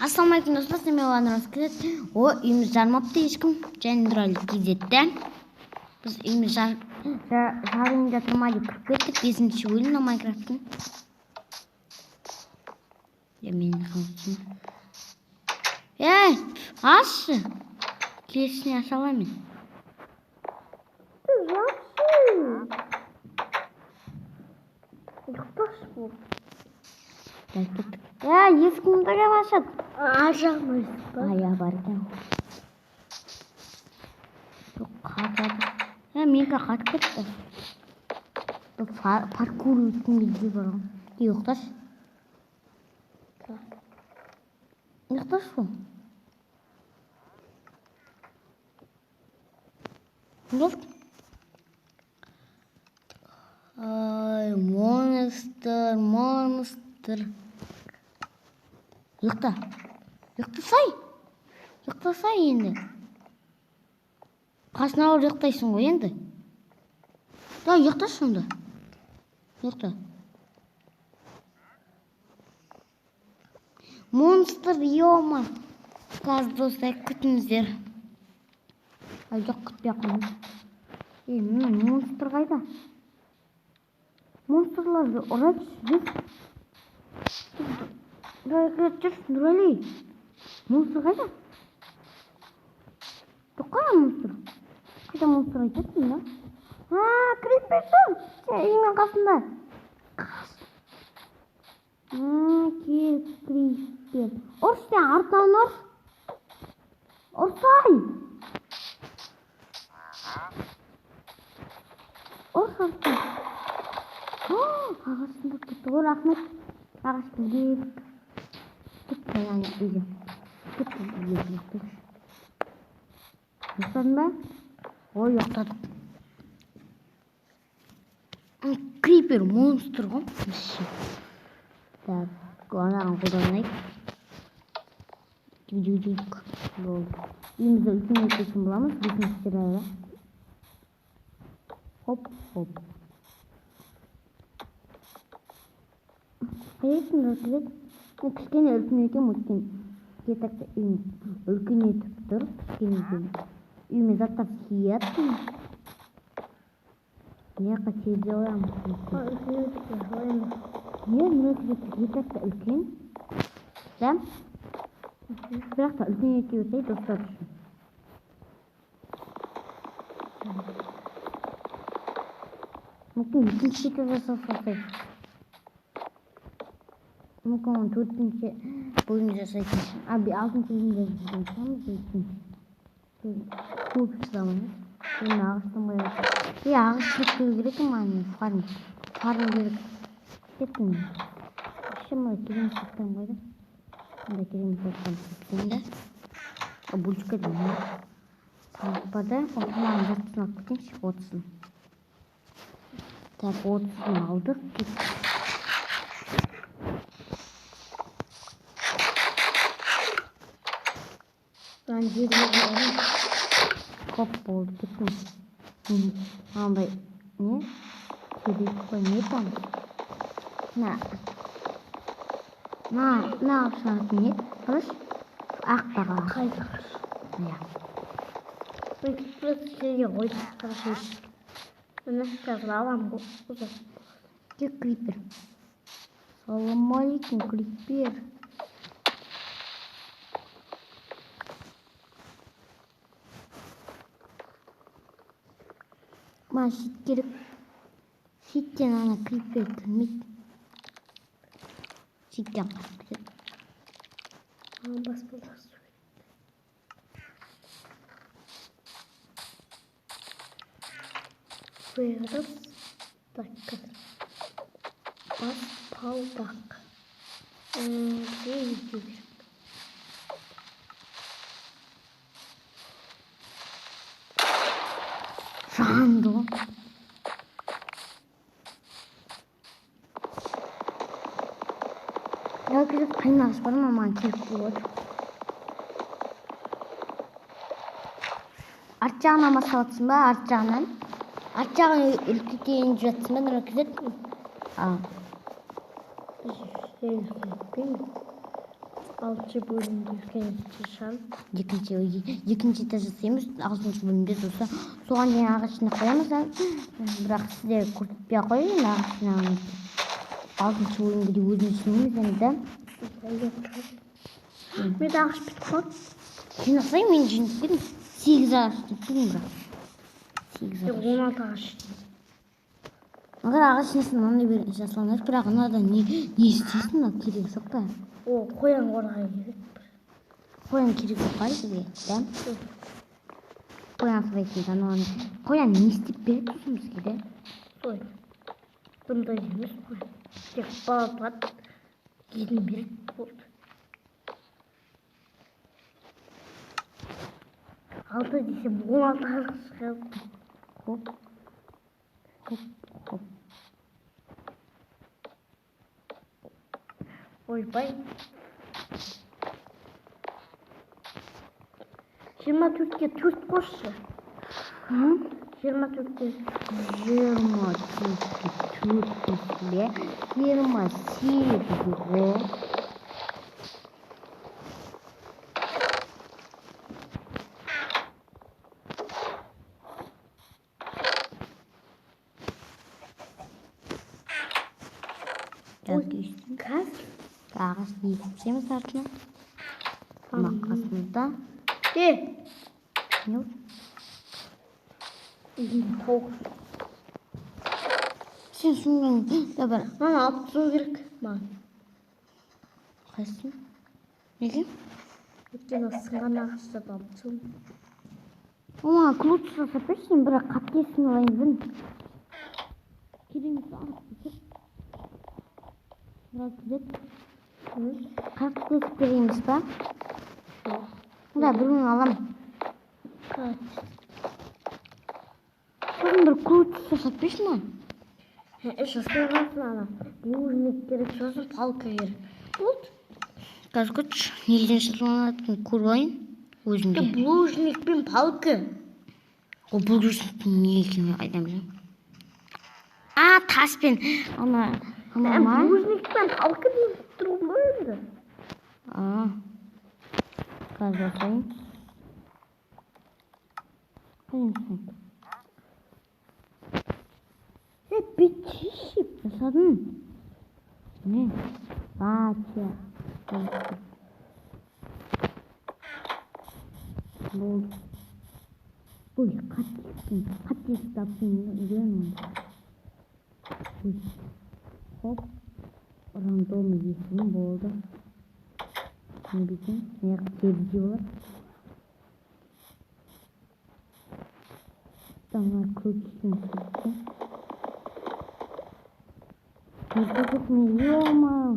Ассалаумағалейкум, достар, сіздермен Нұралы келеді. О, үйіміз жармапты ешкім. Және Нұралы кезетті. Біз үйіміз жарайын жатыр ма деп кіріп кеттік. 5-ші бөлім Майнкрафттың. Я мен қалыпсың. Ей, ашшы. Келесіне аша аламын мен. Жапшы. Ұйықташы бұл. Так, кеттік. Ей, есігімді кім ашады? Ар жағында есік бар. А, иә, бар екен. Жоқ, қатады. Е, менікі қатып кетті. Бұл паркур өткен кезде бар ғой. Ей, ұйықташы. Ұйықташы ғой. Не болды? Ай, монстр, монстр. Ұйықта. Ұйықтасай. Ұйықтасай енді. Қасына барып ұйықтайсың ғой енді. Да, ұйықташы сонда. Ұйықта. Монстр, ё-ма. Қазір, достар, күтіңіздер. Ай, жоқ, күтпей ақ қойыңыз. Ей, мына монстр қайда? Монстрларды ұрайық, жүр. Нұрали, жүр, Нұрали. Монстр қайда? Жоқ, қайда монстр? Қайда монстр айтасың да? А, крипер тұр. Сен үйіңнің қасында. Қаш. А, кел, крипер. Ұрс сен, артынан ұрс. Ұрсай. Ұрс артынан. Ағаш сындырып кетті ғой, рахмет. Ағаш бізге кетті, яғни үйге. Кетті, үйге ұйықтайықшы. Ұйықтадың ба? Ой, ұйықтадық. Крипер монстр ғой. Так, анаған қолданайық. Дю-дю-дю-дю. Болды. Үйімізді үлкен ететін боламыз, бесінші серияда. Хоп, хоп. Қайсысын өткізеді? Мен кішкене үлкен етемін, өйткені кетекті үйім үлкен етіп тұр, кішкене етемін. Үйіме заттар сияды. Не жаққа тез аламын. Не, нұр кетекті үлкен. Да? Бірақ та үлкен ете берсей, достар үшін. Мүмкін екінші этаж жасап салсай. Мүмкін оны төртінші бөлім жасайтын. А, алтыншы бөлім жасайтын шығармыз, жетінші. Көп шығамыз. Енді ағаштан қояды. Е, ағаш шектеу керек екен маған, фарм. Фарм керек. Кеттім. Вообще мына керемет заттан қойды. Мында керемет заттан кеткен да. А, бөлшек еді. Тамақ бар да. О, тамағын жартысын алып кетейінші, отызын. Так, отызын алдық. Кеттік. Маған жер берді. Хоп, болды, кеттім. Мынандай не? Керек қой, не там? На. На, на ағашын не? Қарашы. Ақ баға. Қайда ағаш? Иә. Ой, просто жерге қойып қарашы. Міне, қазір аламын ғой, ұзақ. Кел, крипер. Салам алейкум, крипер. Маған щит керек. Щиттен ана крипер кірмейді. Щиттен қашып кетеді. Маған баспалдақ су керек. Вырос. Так, қазір. Баспалдақ. Бізге екеу керек. Жанды ғой. Нұркүлік, қайын ағаш бар ма? Маған керек болып отыр. Арт жағынан бастап жатсың ба? Арт жағынан? Арт жағын үлкейтейін деп жатсың ба, Нұркүлік? А. Алтыншы бөлімде үлкен шам. Екінші этаж жасаймыз алтыншы бөлімде, достар. Соған дейін ағаш жинап қоямыз, бірақ сіздер көрсетпей ақ қояйын ағаш жинағанымызды. Алтыншы бөлімге де өзіміз жинаймыз енді. Менде ағаш бітіп қалды. Жинасай, мен жинап кеттім. 8 ағаш жинап кеттім бірақ. 8 ағаш. 16 ағаш. Егер ағаш жинасаң, мынандай бір жасалынады, бірақ анада не істейсің, мынау керек жоқ па? О, қоян қорғай керек. Қоян керек жоқ па бізге, да? Қоян сұрайтын жануар. Қоян не істеп береді сосын бізге, да? Ой. Бұндай емес қой. Тек бала туады, етін береді, болды. 6 десем 16 ағаш шығады. Хоп. Хоп, хоп. Ойбай. 24-ке 4 қосшы. 24-ке 24-ке 4 қосыле, 28 ғой. Қазір Ағаш егіп тастаймыз артына. Мына қасымызда. Е! Не болды? Тауық. Сен сонымен да бір Маған алып тастау керек маған. Қайсысын? Неге? Өйткені сынған ағаштарды алып тастау. Маған ключ жасап берші, сен бірақ қатесін алайын бін. Керек емес ағаш тесіп. Бірақ кетеді. Қатты тесіп керек емес па? Жоқ. Да, бір мың алам. Қат. Сосын бір ключ жасап берші маған. Жасай аласың ана. Булыжник керек, сосын палка керек. Болды. Қазір күтші, неден жасалынатынын көріп алайын өзімде. Булыжник пен палка. Ол булыжниктің не екенін қайдан білемін? А, таспен ана ма? Булыжник пен палка деп тұрмын ғой енді. А, қазір жасайын. Қайдан жасайын? Бүйтші, жасадым. Не? Батя. Болды. Ой, қателестім. Қателесіп таптым, үйреnemін онда. Ой. Хоп. Рандомный есімім болды. Не бүйтем? Не терезе болады. Ана ключтен кетті. Кирка жоқ мен, ё-моё.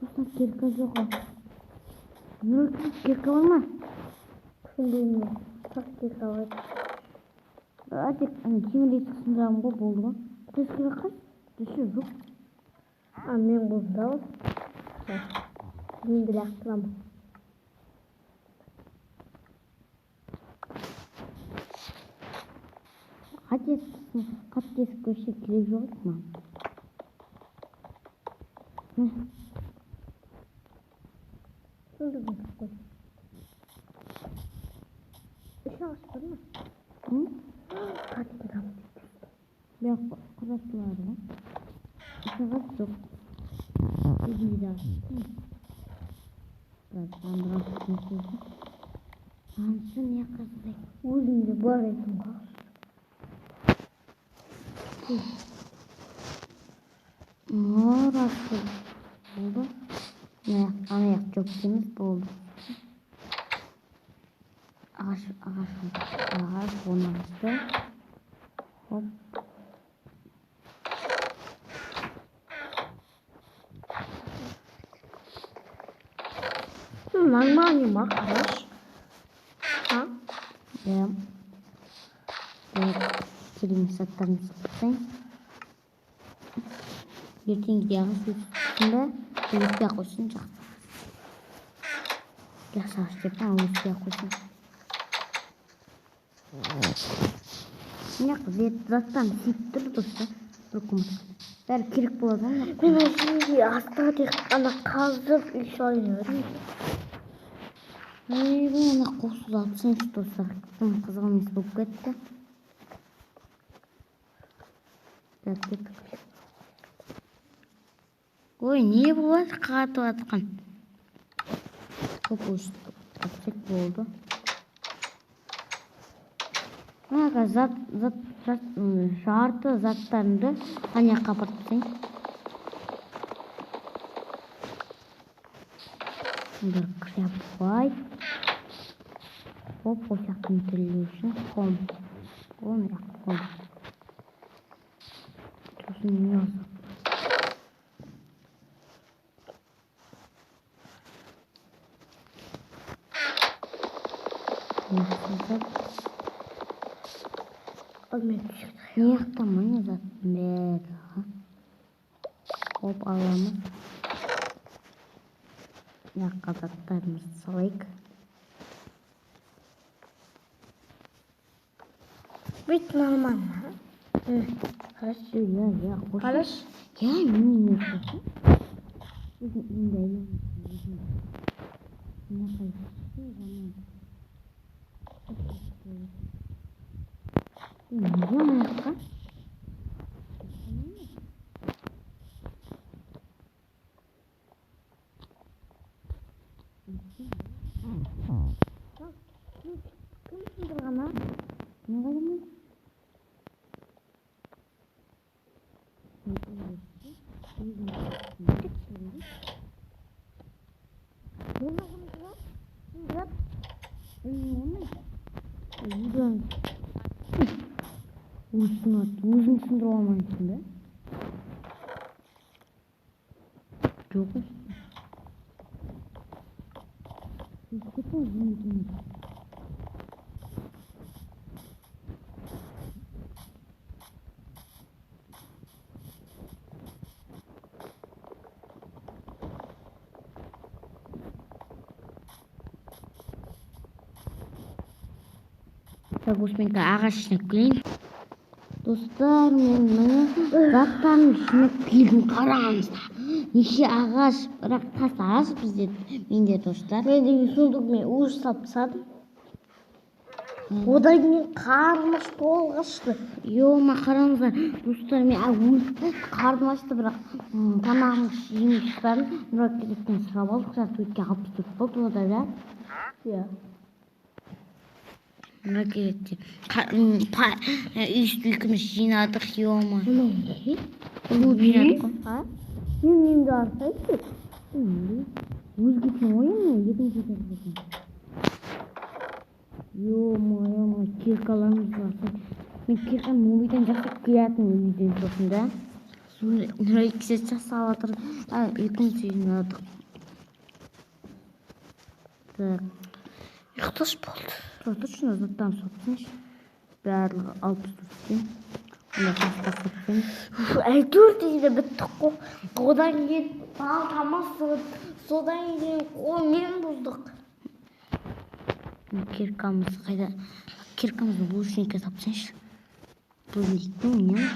Достар, кирка жоқ. Нұрекең, кирка бар ма? Білмеймін. Так кирка бар. А, тек ана темір есік сындырамын ғой, болды ғой. Кирка қай? Десе жоқ. А, мен қолымда ғой. Мен де лақтырамын. Қатты тесіп көрсе керек жоқ еді маған. Сундугын қой. Үш ағаш бар ма? Қатты там. Бірақ құрастырылады ғой. Үш ағаш жоқ. Өзімде де ағаш. Бірақ Ансы не қыздай. Өзімде бар екен ғой. Мұрасы болды. Ана жақ жоқ дейміз, болды. Ағаш, ағаш, ағаш, он ағашты. Хоп. Нормально ма, қараш? А? Иә. Керек заттарын сақтайын. Ертеңге ағаш өссін бе? Өспей ақ қойсын, жақсы. Жақсы ағаш деп, өспей ақ қойсын. Мына заттан сиіп тұр, достар. Бір құмырсқа. Бәрі керек болады ғой мына. Мен осы астына тек ана қазып үй салайын едім. Ойбай, ана қосуды алып тастайыншы, достар. Тым қызық емес болып кетті. Так, кеттік. Ой, не болады қатып жатқан? Хоп, өшіп болды. Мына зат, зат, зат, жарты заттарымды ана жаққа апарып тастайын. Бір кровать. Хоп, осы жақтан тірілу үшін хом. Ол мына жаққа хом. Сосын не алсақ? Не алсақ? Ал мен Не жақта міне заттың барлығы. Хоп, аламыз. Мына жаққа заттарымызды салайық. Бүйтіп нормально. Қарашы. Иә, иә, қош. Қарашы. Иә, мен не қойшы. Өзің үйіңді айланасың, өзің. Мына жаққа жаман. Неге мына жаққа? Кім сындырған, а? Мен қайдан білейін? Оны кім сындырады? Үйден өзің сындыра алмайсың ба? Жоқ. Өзің. Так, осымен ағаш жинап келейін. Достар, мен міне заттарымды жинап келдім, қараңыздар. Неше ағаш, бірақ тас аз бізде, менде, достар. Мен деген сундук мен уыз салып тастадым. Одан кейін қарным ашты, толық ашты. Ё-ма, қараңыздар, достар, мен қарным ашты, бірақ тамағымды жемей шықпадым. Нұрат кезектен сұрап алдық, сағат өткен 64 болды ода да. Иә. Нұрат кезекте үй үстілігіміз жинадық, ё-ма. Не? Көп жинадық қой. А? Мен үйімді арсайшы. Өзгесін ғой енді, екінші этаждасың. Ё-моё, киркаларымыз бар. Мен кирканы үйден жасап келатырмын, үйден сосын да. Нұрай кісі жасап жатыр. Екінші жинадық. Так. Ұйықташ болды. Тұра тұршы, мына заттарын салып тастайыншы. Барлығы 64-тен. Мына тасқа салып тастайын. Әйтеуір дегенде біттік қой. Одан кейін балтамыз сынып, содан кейін қолмен бұздық. Киркамыз қайда? Киркамызды лучникке салып тастайыншы. Бұл дейтін не?